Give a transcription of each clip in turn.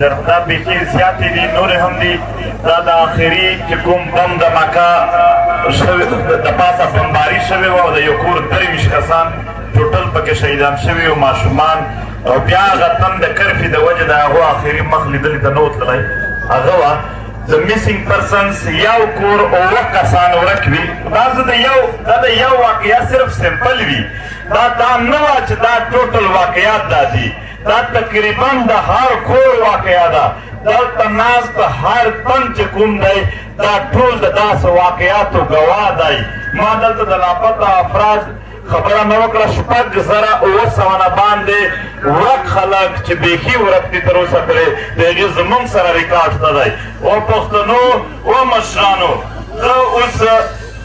دا بیخي زیاتې دي، نورې هم دي. دا د آخري چې کوم بم د مکه شوی، د پاسه بمباري شوې وه او د یو کور 23 کسان ټوټل پکې شهیدان شوي او ماشومان، او بیا هغه تن د کرفي د وجې د هغو آخري مخ لیدلي ته نه و تللی. هغه وه د میسینګ پرسنز، یو کور اووه کسان ورک وي. دا زه د یو دا د یو واقعیا صرف سمپل وي، دا دا نه وه چې دا ټوټل واقعیات دا دي. دا تقریبا د هر کور واقعیا ده. دلته ناست هر تن چې کوم دی، دا ټول د داسې واقعاتو ګواه دی. ما دلته د لاپته افراد خبره نه وکړه. 6700 نه باندې ورک خلک چې بیخي ورک دي تر اوسه پورې، د هغې زمونږ سره ریکارډ نه دی. او پښتنو او مشرانو، زه اوس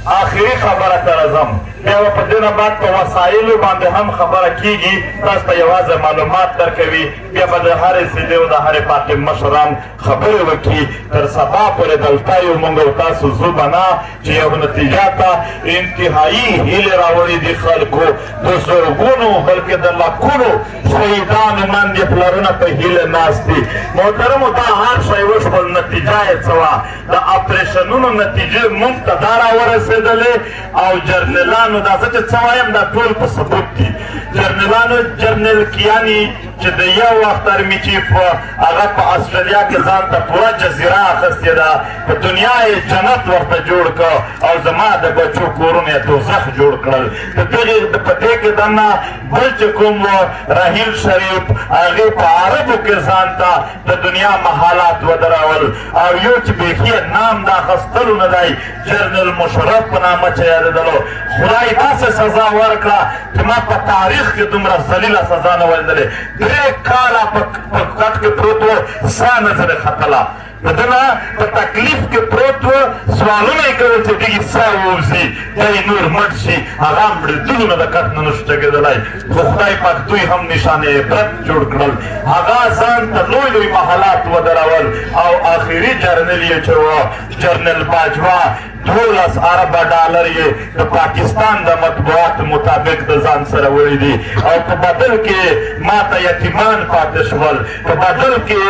آخري خبره ته راځم، بیا به په دې نه بعد په وسایلو باندې هم خبره کیږي. تاسو ته یوازې معلومات درکوي، بیا به د هرې ضلعې او د هرې پارټۍ مشران خبرې وکړي. تر سبا پورې دلته یو مونږ او تاسو ځو به نه چې یو نتیجه ته. انتهایی هیلې راوړي دي خلکو، د زرګونو بلکې د لکونو شهیدانو میندې پلرونه په هیله ناست دي. محترمو، دا هر شی وشول، نتیجه یې څه وه؟ د اپریشنونو نتیجې مونږ ته دا راورسېدلې او جرنلانو، دا زه چې څه وایم دا ټول په ثبوت دي، جرنلانو، جرنل کیانی چې د یو وخت ارمي چیف، هغه په استرالیا کې ځان ته پوره جزیره اخیستې ده، په دنیا یې جنت ورته جوړ کړ او زما د بچو کورونه یې دوزخ جوړ کړل. د دغې په دې کې دننه بل چې کوم راحیل شریف، هغې په عربو کې ځان ته د دنیا محلات ودرول، او یو چې بیخي نام د اخیستلو نه دی، جنرال مشرف په نامه چې یادېدلو، خدای داسې سزا ورکړه چې ما په تاریخ کې دومره ذلیله سزا نه ولیدلې. 3 کاله په کټ کې پروت و، ساه نه ځنې ختله. د ده نه په تکلیف کې پروت و، سوالونه یې کول چې دغې ساه ووځي، دی نور مړ شي. هغه مړېدلو نه د کټ نه نشو چګېدلی، خو خدای پاک دوی هم نشان عبرت جوړ کړل. هغه ځان ته لوی لوی محلات ودرول، او آخري جرنل یې چې و، جرنل باجوا، 12 اربه ډالر یې د پاکستان د مطبوعات مطابق د ځان سره وړي دي، او په بدل کې ما ته یتیمان پاتې شول، په بدل کې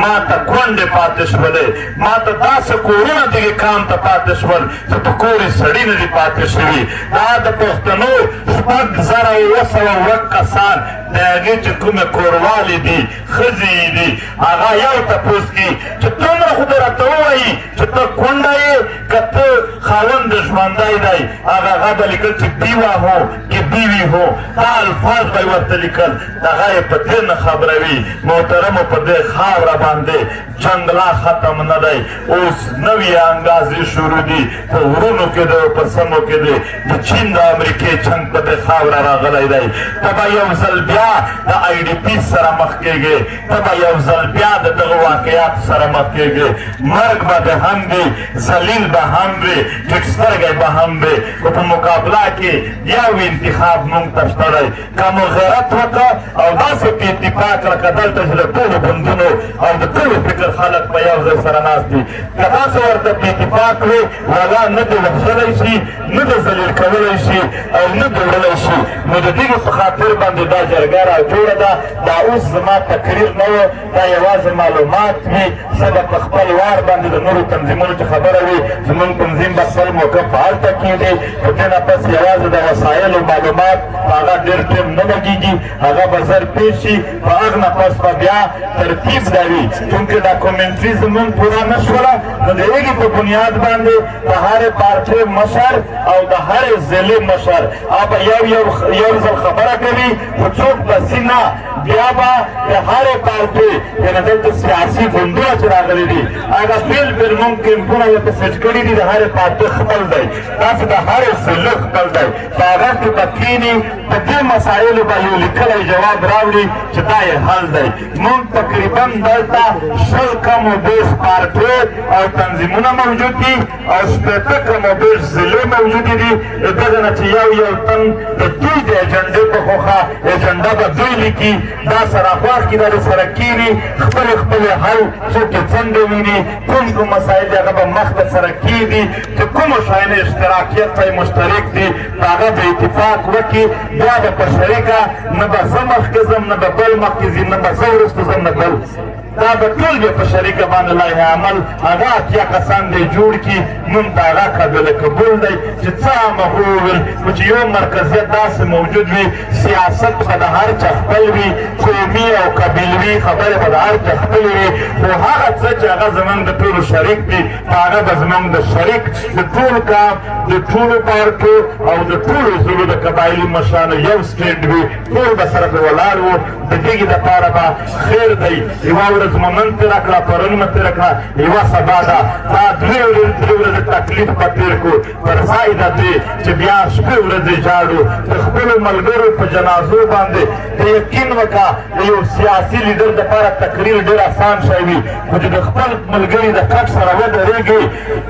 ما ته کونډې پاتې شولې، ما ته داسې کورونه دغې کام ته پاتې شول چې په کور یې سړي نه دي پاتې شوي. دا د پښتنو 6700 ورک کسان، د هغې چې کومې کوروالې دي، ښځې یې دي، هغه یو تپوس کړي چې دومره خو دې راته ووایي چې ته کونډه یې که ته خاوند ژوندی دی. هغه به لیکل چې بیوه هو که بیوی هو، دا الفاظ به یې ورته لیکل، دغه یې په دې نه خبروي. محترمو، په دې خاوره باندې جنګ لا ختم نه دی. اوس نوې انګازې شروع دي، په غرونو کې دی، په سمو کې دی. د چین د امریکې جنګ په دې خاوره راغلی دی. ته به یو ځل بیا د آی ډي پي سره مخ کېږې، ته به یو ځل بیا د دغه واقعیاتو سره مخ کېږې. مرګ به د هم وي، ذلیل به هم وي، ټیټ سترګی به هم وي، خو په مقابله کې یو انتخاب مونږ ته شته دی. که مو غیرت وکړه او داسې په اتفاق لکه دلته چې د ټولو ګوندونو او د ټولو فکر خلک په یو ځای سره ناست دي، که تاسو ورته په اتفاق وي، ولا نه دې وژلی شي، نه دې ذلیل کولی شي او نه دې وړلی شي. نو د دې په خاطر باندې دا جرګه را جوړه ده. دا اوس زما تقریر نه و، دا یوازې معلومات وي. زه به په خپل وار باندې د نورو تنظیمونو چې خبره وي، زمونږ تنظیم به خپل موقف هلته کېږي. په دې نه پس یوازې د وسایلو معلومات، په هغه ډېر ټایم نه لګېږي، هغه به زر پېښ شي. په هغه نه پس به بیا ترتیب دا وي، چونکې ډاکومنټري زمونږ پوره نه شوله، نو د هغې په بنیاد باندې د هرې پارټۍ مشر او د هرې ضلعې مشر هغه به یو یو یو ځل خبره کوي، خو څوک به ځي نه. بیا به د هرې پارټۍ، یعنې دلته سیاسي ګوندونه چې راغلي دي، هغه بېل بېل مونږ کیمپونه ورته سیټ کړي دي. د هرې پارټۍ خپل دی، داسې د هرې ضلع خپل دی. په هغه کې به کښېني، په دې مسایلو به یو لیکلی جواب راوړي چې دا یې حل دی. مونږ تقریبا دلته 20 کم و بیش پارټۍ او تنظیمونه موجود دي او 60 کم و بیش ضلعې موجودې دي. دغه نه چې یو یو تن د دوی د ایجنډې په خوښه، ایجنډا به دوی لیکي، دا سره خوښ کړي، دا سره کښېني، خپلې خپلې حل څوک یې څنګه ویني، کوم کوم مسایل دي، هغه به مخته سره کښېږدي چې کومو شیانو اشتراکیت ته مشترک دي، په هغه به اتفاق وکړي. بیا به په شریکه، نه به زه مخکې ځم، نه به بل مخکې ځي، نه به زه وروسته ځم، نه بل. دا به ټول بیا په شریکه باندې لایحه عمل هغه 80 کسان دی جوړ کړي. مونږ ته هغه قابل قبول دی چې څه هم هغو وویل، خو چې یو مرکزیت داسې موجود وي، سیاست به د هر چا خپل وي، قومي او قبیلوي خبرې به د هر چا خپلې وي، خو هغه څه چې هغه زمونږ د ټولو شریک دي، په هغه به زمونږ د شریک د ټول قام د ټولو پارټو او د ټولو ضلعو د قبایلي مشرانو یو stand وي، ټول به سره پرې ولاړ وو. د دې دپاره به خیر دی. یوه ورځ مو نن تېره کړه، پرون مو تېره کړه، یوه سبا ده، دا درې ورځې تکلیف به تېر کړو، پر ځای د دې چې بیا شپې ورځې ژاړو د خپلو ملګرو په جنازو باندې. ته یقین وکړه، د یو سیاسي لیډر دپاره تقریر ډېر اسان شی وي، خو چې د خپل ملګري د کټ سره ودرېږي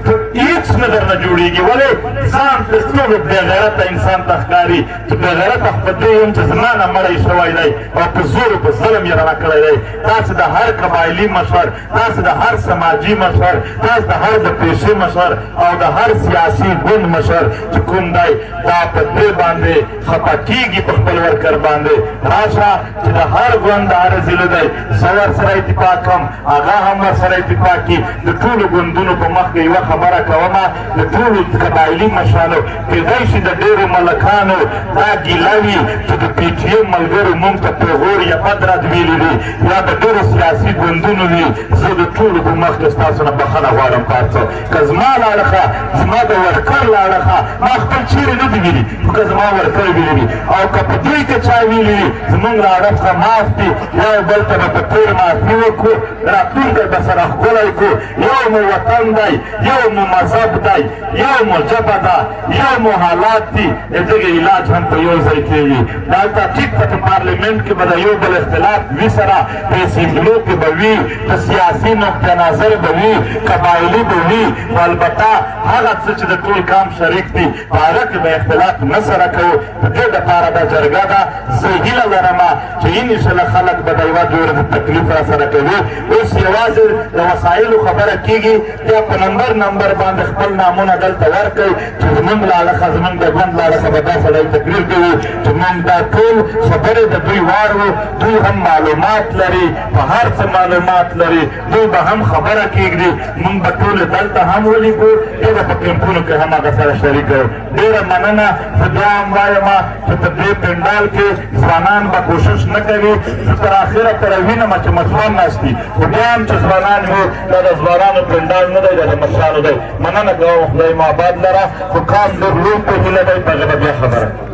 ته هېڅ نه درنه جوړېږي. ولې ځان تر ټولو بېغیرته انسان ته ښکاري چې بېغیرته خو په دې یم چې زما نه مړی شوی دی او په زور په ظلم یې رانه کړی دی. تاسې د هر قبایلي مشر، تاسې د هر سماجي مشر، تاسې د هر د پیشې مشر او د هر سیاسي ګوند مشر چې کوم دی، دا په دې باندې خفه کېږي په خپل ورکر باندې. راشه چې د هر ګوند د هر ضلع دی، زه ورسره اتفاق کوم، هغه هم ورسره اتفاق کړي. د ټولو ګوندونو په مخ کې یوه خبره کوم، د ټولو قبایلي مشرانو، کېدای شي د ډېرو ملکانو دا ګیله وي چې د پي ټي ایم ملګرو مونږ ته پېغور یا بد رد ویلي دي، یا د ډېرو سیاسي ګوندونو وي. زه د ټولو په مخ کې ستاسو نه بخښنه غواړم. په هر څه که زما له اړخه، زما د ورکر له اړخه، ما خپل چیرې نه دي ویلي، خو که زما ورکر ویلي وي او که په دوی کې چا ویلي وي، زمونږ له اړخه معاف دي. یو بل ته به په تېر معافي وکړو، راتلونکی به سره ښکلی کړو. یو مو وطن دی، یو مو مذهب دی، یو مو ژبه ده، یو مو حالات دي. د دغې علاج هم په یو ځای کېږي. دلته ټیک ته په پارلیمنټ کې به د یو بل اختلاف وي، سره په اسمبلو کې به وي، په سیاسي نقطه نظر به وي، قبایلي به وي، خو البته هغه څه چې د ټول قام شریک دي، په هغه کې به اختلاف نه سره کوو. د دې دپاره دا جرګه ده. زه هیله لرم چې انشاءالله خلک به د یوه دوه ورځې تکلیف را سره کوي. اوس یوازې د وسایلو خبره کېږي، بیا په نمبر نمبر باندې خپل نامونه دلته ورکړئ چې زمونږ له اړخه، زمونږ د ګوند له اړخه به دا سړی تقریر کوي چې مونږ دا ټول خبرې د دوی واورو. دوی هم معلومات لري، په هر څه معلومات لري، دوی به هم خبره کېږدي. مونږ به ټول دلته هم ولیکو، بیا به په کمپونو کې هم هغه سره شریک کړو. ډېره مننه. زه بیا هم وایم چې په دې پنډال کې ځوانان به کوشش نه کوي، زه تر اخره تر وینم چې مشران ناست دي، خو بیا هم چې ځوانان وي، دا د ځوانانو پنډال نه دی، دا د مشرانو دی. مننه کوم، خدای مو آباد لره. خو کام ډېر لوی په هیله دی، په هغه به بیا خبره.